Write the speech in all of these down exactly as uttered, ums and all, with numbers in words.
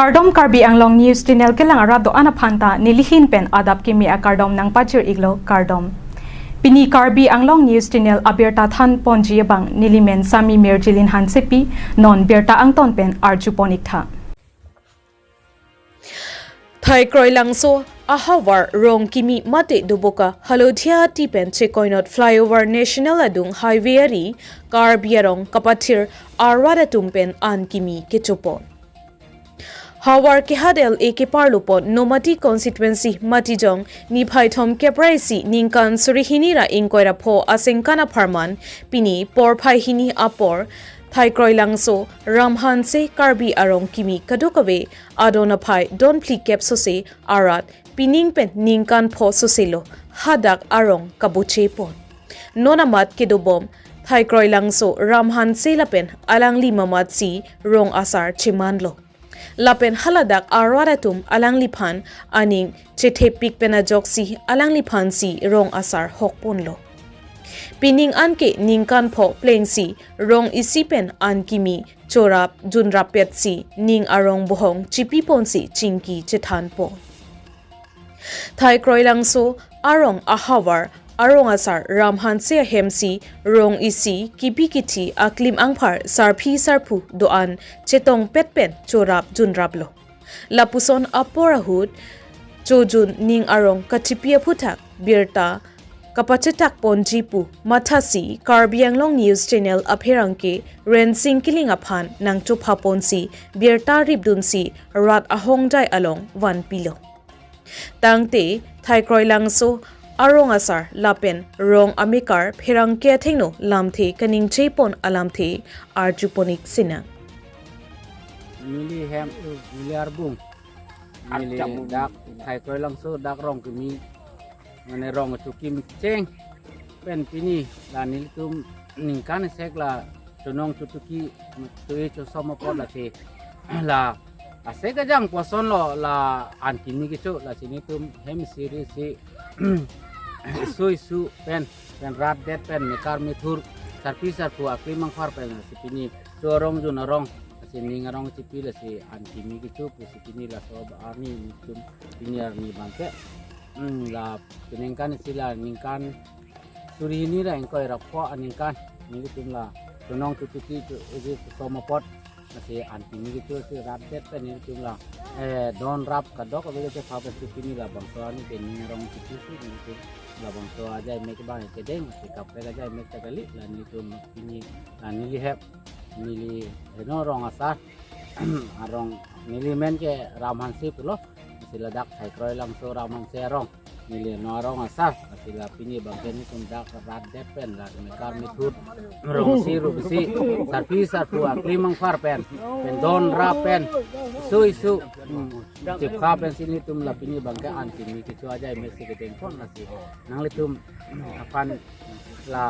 Kardom, Karbi Anglong News Channel kelang arat do-an aphan ta nelihin pen adap kimi akardom nangpajir iklo, kardom. Pini Karbi Anglong News Channel abirta than ponji abang nelimen Sami Mirjilin Hansepi, non birta angton pen arju pon ik tha. Thaikroilangso ahavar Rongkimi mate Duboka Halodia Ati pen Chekoinot Flyover National adung highway ari Karbi arong kapathir arat atum pen an kimi kecho pon. Havar kehat L A keparlo pon Nomati constituency Matijong niphai thomkep ra isi ningkan suri hini ra ingkoi ra pho asengkan apharman pini porphai hini apor Thaikroilangso Ram Hanse Karbi arong kimi kadokave adon aphai don phlikep sose arat pining pen ningkan pho soselo hadak arong kabuche pon. Non amat kedobom Thaikroilangso Ram Hanse lapen alangli mamatsi rong asar chemanlo. Lapen haladak arat atum alangliphan aning chethepik pen ajoksi alangliphansi rong asar hok ponlo. Pining anke ningkan pho plengsi rong isi pen an kimi chorap junrap petsi ning arong bohong chipi ponsi chingki chethan pon. Thaikroilangso arong ahavar arong asar Ram Hanse ahemsi rong isi kipi kithi aklim angphar sarpi sarpo do-an chetong pet pen chorap junraplo. Lapuson apor ahut chojun ning arong kachipi aphuthak birta kapachetak ponji pu mathasi Karbi Anglong News Channel apherangke Rensing Killing aphan nangchopha ponsi birta ripdunsi rat ahongjai along vanpilo. Tangte Thaikroilangso arong asar lapen rong amekar pherangke athengno lamthe kaningje pon alamthe arju pon ik sinang. Neli hem, neli Arbung. Neli dak Thaikroilangso dak Rongkimi, mane rong chukim cheng pen pini la nelitum ningkan sek la chonong chotuki, cho-e chosom apot lasi la asek ajang puson lo la an kimi kecho, lasi nelitum hem siri si isu isu pen, pen rat det pen mekar methur sarpi sarpo aklim angphar pen si pini cho arong jun arong, lasi ning arong chipi lasi an kimi kecho pusi pini laso arni nelitum pini arni abangke, hmm, la peningkan isi la ningkan suri hini ra ingkoi ra pho aningkan nelitum la chonong chotuki cho-e chosom apot, lasi an kimi kecho si rat det pen nelitum la, eh, don rap kadokave chepha pen si pini labangso arni ke ning arong chipi si nelitum labangso ajai mek abang kedeng si kaprek ajai mek ta kali, la nelitum pini la neli hem, neli heno rong asar arong, neli men ke Ram Hanse pulo, si ladak Thaikroilangso Ram Hanse arong neli heno arong asar, si la pini abangke nelitum dak rat det pen la mekar methur rong isi ru isi sarpi sarpo aklim angphar pen, pen don rap pen isu isu, hmm, chepha pensi nelitum la pini abangke an kimi kecho ajai mek si kedeng pon, lasi nanglitum aphan la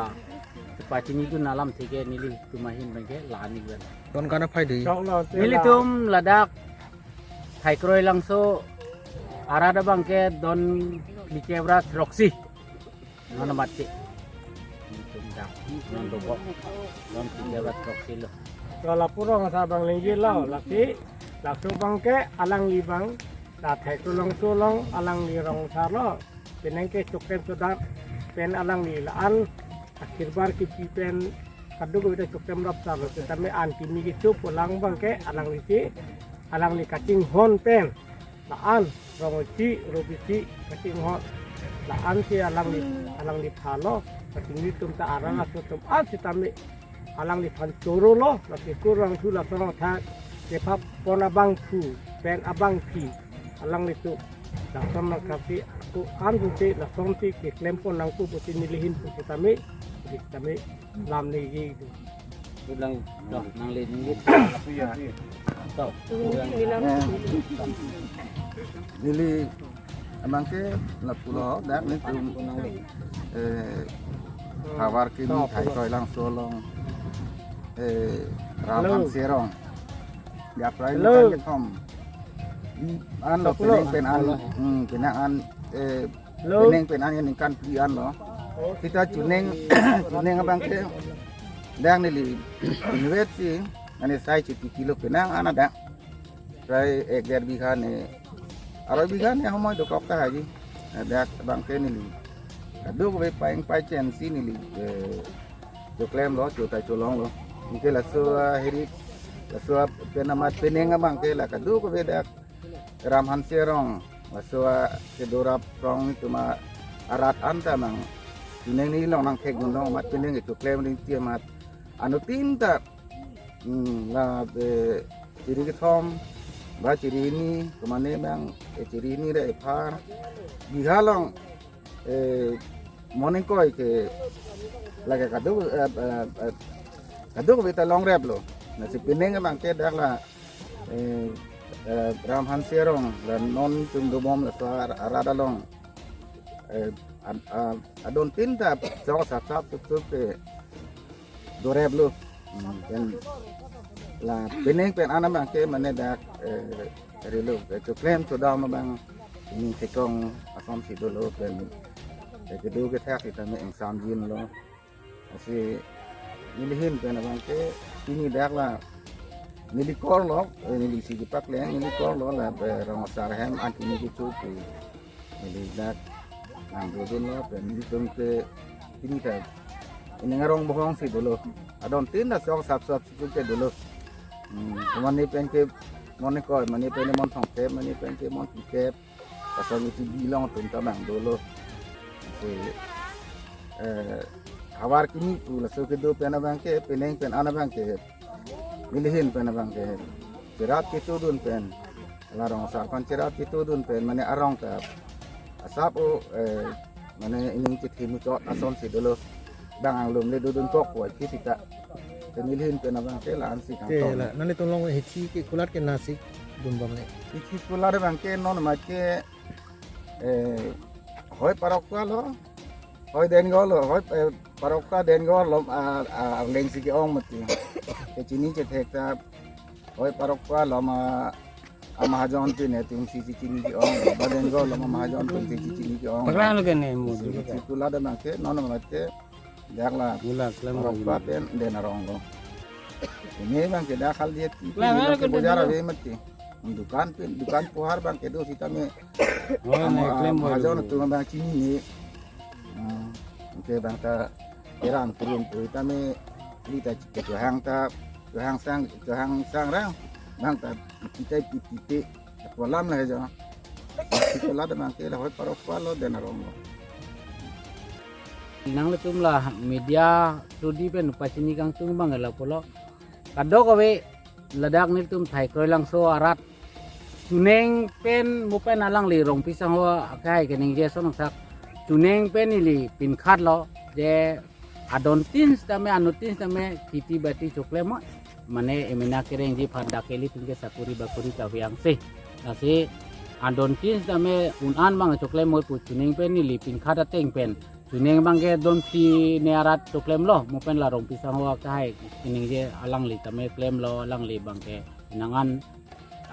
chepachinidun alamthe ke nelitum ahin abangke la aning ven. Don kana phai di. Nelitum ladak Thaikroilangso arat abangke don phlikep ra throksi. Non amat ke. Nelitum dak non Dobok don phlikep ra throksi lo. Lapu rong asar abang lengji lo, lasi laso abangke alangli abang la Thaikroilangso along alangli rong asar lo. Penang ke choktem chodak pen alangli la-an akhirbar kipi pen kadokave ta choktem rap asar lo, setame an kimi kecho pu alang abangke alangli si, alangli kachinghon pen la-an rong isi ru isi kachinghon, la-an si alangli, alangli phalo, kachingri atum ta arat aso atum an setame alangliphan choro lo, lasi kurang thu lason thak chepha pon abangphu pen abangpi alanglitum lason nangkasi ako an si lason si keklem pon nangpo pusi neli hin pu setame, setame lam neli. Ulang, to, nangli neli. To, ulang. Neli abangke lapulo dak nelitum, eh, havar kimi Thaikroilangso along, eh, Ram Hanse arong. Yaprai ningkan kethom. An lo penang pen an, hmm, penang an, eh, penang pen an ningkan phli an lo. Seta chonong, chonong abangke dak neli invet si, mane sai chuti kilo penang an ada. Prai ek der bigha ne, arai bigha ne homoi dokok ta haji. Dak abang ke neli kadokave paing paichen si neli, eh, choklem lo, chota cholong lo. Anke laso, ah, hiri, laso, ah, pen amat penang abang ke la kadokave dak Ram Hanse arong, laso, ah, kedorap rong atum arat anta nang, penang neli along nangthek dun long amat penang kechoklem rinti amat. Anuttin ta, hmm, la, eh, chiri kethom, ba chiri hini, komane abang, eh, chiri hini ra epha. Bigha along, eh, moning koi ke lake kadok, eh, eh, eh, kadokave ta longrep lo. Lasi penang abang ke dak la, eh, eh, Ram Hanse arong, la non atum dobom laso ar-, arat along. Eh, ad-, ah, adontin ta sok sap sap sup sup ke dorep lo. Hmm, pen la penang pen an abang ke mane dak, eh, rilo, eh, choklem chodam abang ining thekong ason si dolo pen, eh, kedo kethak sitame ingsamjin lo. Lasi neli ahin pen abang ke pini dak la neli kor lo, eh, neli si kepakleng, neli kor lo la, eh, rong asar ahem an pini kecho pu. Neli dak nangdodun lo, pen nelitum ke pini ta ining arong bohong si dolo. Adontin ta sok sap sap si ke dolo. Hmm, komane pen ke moning koi, mane pen ke mon thomkep, mane pen ke mon phlikep. Lason iti bilong atum ta abang dolo. Lasi, eh, havar kimi pu laso kedo pen abang ke, penang pen an abang ke, neli ahin pen abang ke, cherat ketodun pen, la rong asar aphan cherat ketodun pen, mane arong ta asap o, eh, mane ining chethe muchot ason si dolo. Bang anglum le dodun kok koi kisita. Te neli ahin pen abang ke la-an si Ke kangtong. La, nanglitum along hithi ke kulat ke nasik dun bang le. Hithi kulat abang ke non amat ke, eh, hoi Parokka lo, hoi Dengol lo, hoi, eh, Parokka Dengol lo, ah, ah, arleng si ke-ong mati. Kechini chethek ta, hoi Parokka lo ma, amahajon tin ne tum si chini ke-ong, ba Dengol lo ma amahajon tum si chini ke-ong. Paklang lo ke ne mu. Hithi kulat abang ke, non amat ke, dak la. Gula, kelam Parokka gula. Pen den arong lo. Pini abang ke dak hal dia ti, Kelam pini abang ke bojar den ave mati. Dukan pen, dukan pohar abang ke do sitame. Oh, am-, ne, ah, kelam mahajon boy. Atum abang chini ne. Hmm, anke abang ta kerang turun tu sitame kita chohang ta, chohang sang, chohang sang rang. Abang ta kita ipipite. Kolam la hejo. Kolam abang ke la hoi Parokka lo den arong lo. Nanglitum la media through di pen pachini kangtung abang la pulo. Kadokave ladak nelitum Thai Kroilangso arat chuneng pen mo pen alangli Rongpi sangho akai keningje ason thak chuneng pen ili pinkhat lo je adontin sitame anuttin sitame kheti bati choklem mo. Mane emena kerengji aphan dak ke ilitum ke sakuri bakuri kave angse. Lasi adontin sitame un-an abang choklem mo pu chuneng pen ili pinkhat ateng pen. Chuneng abang ke don phli ne arat choklem lo, mo pen la Rongpi sangho akai keningje alangli tame klem lo, alangli abang ke nang an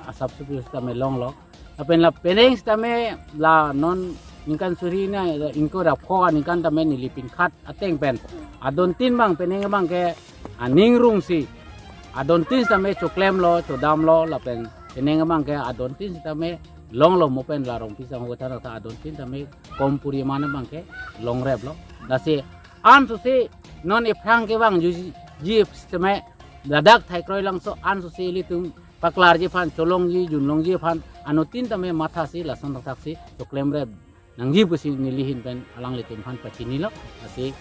asap sup sitame long lo. Lapen la penang sitame la non ningkan suri na ingkoi ra pho aningkan tame neli pinkhat ateng pen. Adontin abang penang abang ke aning rung si. Adontin sitame choklem lo, chodam lo, lapen penang abang ke adontin sitame long lo mo pen la Rongpi sangho than ta adontin sitame kom puri man abang ke longrep lo. Lasi anso si non ephrang ke abang juji ji sitame ladak Thai Kroilangso anso si ilitum paklarji aphan cholongji junlongji aphan anuttin tame matha si lason thak si choklem rep nangji pusi neli ahin pen alanglitum aphan pachini lo. Lasi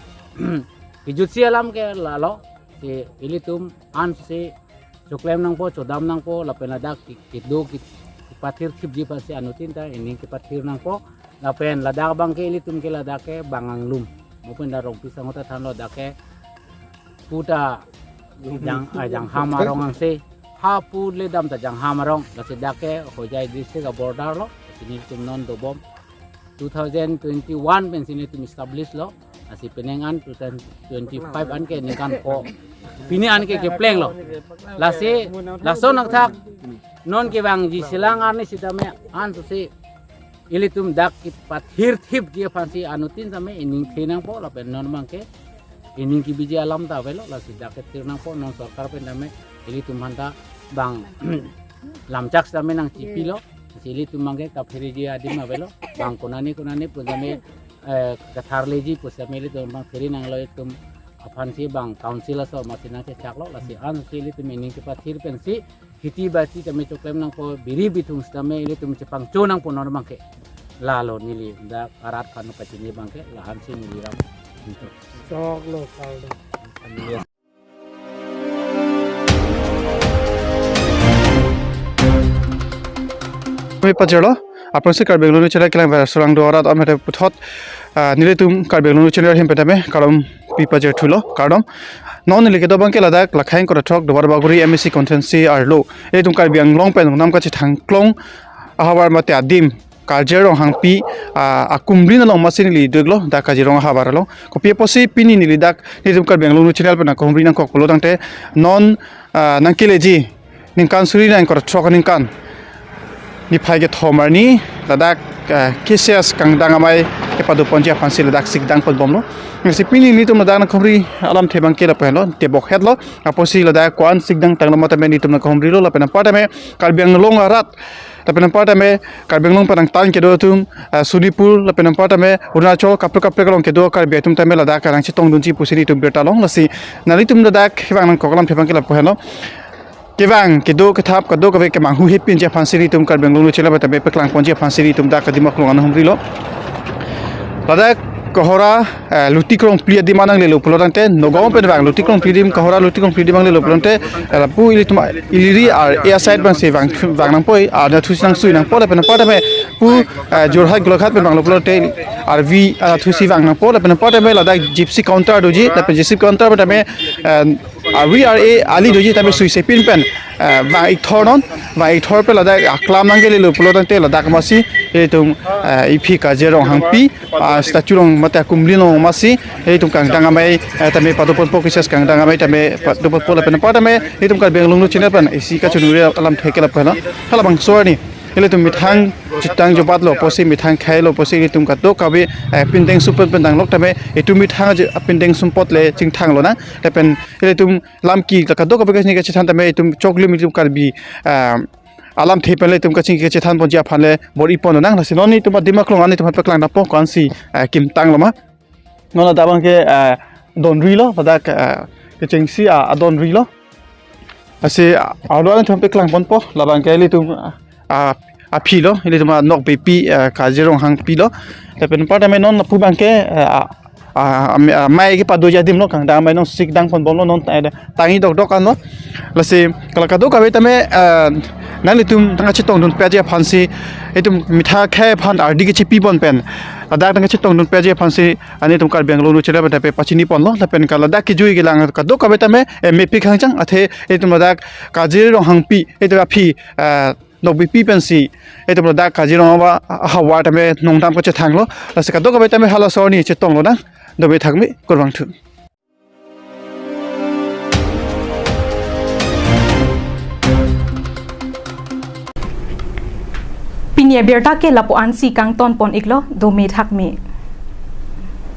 kejut si alam ke lalo si ilitum anso si choklem nangpo, chodam nangpo, lapen ladak ki-, kedo ki-, kepathir thipji aphan si anuttin ta ining kepathir nangpo. Lapen ladak abang ke ilitum ke ladak ke bang anglum. Mo pen la Rongpi sangho ta than lo dak ke puta jang, ah, jangham arong angse. Ha pu le dam ta jangham arong. Lasi dak ke Hojai district a-border lo. Lasi nelitum non dobom. Two thousand twenty-one pen si nelitum establish lo. Lasi penang an two thousand twenty-five an ke ningkan pho. Pini an ke kepleng lo. Lasi lason thak non kevangji selang arni sitame anso si ilitum dak kepathir thipji aphan si anuttin tame ining thir nangpo lapen non abang ke ining kebiji alam ta avelo lasi dak kethir nangpo non sorkar pen tame ilitum aphan ta bang lamchak sitame nangchipilo. Lasi ilitum abangke kapheriji adim avelo. Bang konane konane pu sitame, eh, katharleji pu sitame ilitum abang phere nanglo, itum aphansi bang council aso masi nangchechaklo. Lasi ansi ilitum ening kepathir pensi kheti bati tame choklem nangpo, biri bithung sitame ilitum chepangcho nangpo non abangke. Lalo neli dak arat aphan pachini abangke, lahansi neli ram. Choklo, kaldo. Kami pajirlo, aphrangsi Karbi Anglong News Channel kelang ber surang do arat amete puthot, ah, nelitum Karbi Anglong News Channel ahin pen tame kardom pi pajir thulo, kardom. Non neli kedo abangke ladak Lakhain Korathok Duarbagori M A C constituency arlo, ilitum Karbi Anglong pen nam kachethang klong ahavar mate adim Karjir Ronghangpi, ah, akumri along masi neli duklo, dak Kazirong ahavar along. Kopi apotsi pini neli dak nelitum Karbi Anglong News Channel pen nangkahumri nangkok pulo tangte non, ah, nangkeleji ningkan suri ningkan kethom aningkan niphai kethom arni ladak, ah, K C S kangdang amei kepadoponji aphansi ladak sikdang ponbomlo. Lasi pini nelitum ladak nangkahumri alamthe abangke lapu henlo, tebok hetlo. Apotsi ladak ko-an sikdang tanglo ma tame nelitum nangkahumrilo, lapen anparta tame Karbi Anglong arat, lapen anparta tame Karbi Anglong pen nangtan kedo atum, ah, Sonipur, lapen anparta tame Arunachal kaprek kaprek along kedo Karbi atum tame ladak nangchetongdunji pusi nelitum birta long. Lasi nanglitum ladak kevang nangkok alamthe abangke lapu henlo. Kevang kedo kethap kadokave kemanghu hepinji aphansi nelitum Karbi Anglong News Channel tame paklangponji aphansi nelitum dak adim aklong an humrilo. Ladak Kohora, eh, Luti Krongpli adim an nanglelo pulo tangte, Nagaon pen vang Luti Krongpli adim, Kohora Luti Krongpli adim nanglelo pulo tangte, eh, lapu ilitum ili ri ar-e aside abangsi vang, vang nangpo, arni athusi nangsui nangpo, lapen anparta tame pu, eh, Jorhat Golaghat pen vanglo pulo tangte, arvi, ah, thusi vang nangpo, lapen anparta tame ladak Gypsy counter doji, lapen Gypsy counter pen tame, eh, arvi ar-e ali doji tame suisepin pen, eh, vang ik thor non, vang ik thor pen ladak aklam nangkelelo pulo tangte ladak masi ilitum, eh, iphi Kazir Ronghangpi, ah, statue along mate akumri along masi ilitum kangdang amei, eh, tame padoponpo, K C S kangdang amei tame padoponpo, lapen anparta tame ilitum Karbi Anglong News Channel pen isi kachiningri alamthe ke lapu henlo. Halabangso arni ilitum methang chetang jobatlo pusi, methang khailo pusi ilitum kadokave, eh, pindeng sumpot pen dang lok tame itum methang aje pindeng sumpot le chingthang lonang, lapen ilitum lamki kadokave kachini kachethan tame itum choklim itum Karbi, ah, alamthe pen le itum kachini kachethanponji aphan le bor-ipon lonang. Lasi non nelitum adim aklong an nelitum aphan paklang nangpo ko-ansi, ah, kim tanglo ma. Non ladak abangke, ah, donrilo, ladak, ah, kechengsi, ah, adonrilo. Lasi, ah, arlo an nelitum paklangponpo, labangke ilitum, ah, ah, aphilo, ilitum anokbepi, ah, Kazir Ronghangpilo. Lapen anparta tame non lapu abangke, ah, ah, ah, am-, ah, amei kepadoji adim lo, kangdang amei non sikdang ponbomlo, non ta-, tangji dokdok anlo. Lasi kala kadokave tame, ah, nanglitum nangkachetongdunpetji aphansi, itum methang akhei aphan ardi kachepipon pen, ladak nangkachetongdunpetji aphansi, ah, nelitum Karbi Anglong News Channel pen tame pachiniponlo, lapen kala ladak kejui kelang kadokave tame, eh, mepik hangjang, athe itum ladak Kazir Ronghangpi, itum aphi, ah, nokbepi pensi itum ladak Kazirong ahavar tame nongdam kachethanglo. Lasi kadokave tame halaso arni chetong lonang. Dome thakme, kurvangthu. Pini abirta ke lapu ansi kangtonpon iklo, dome thakme.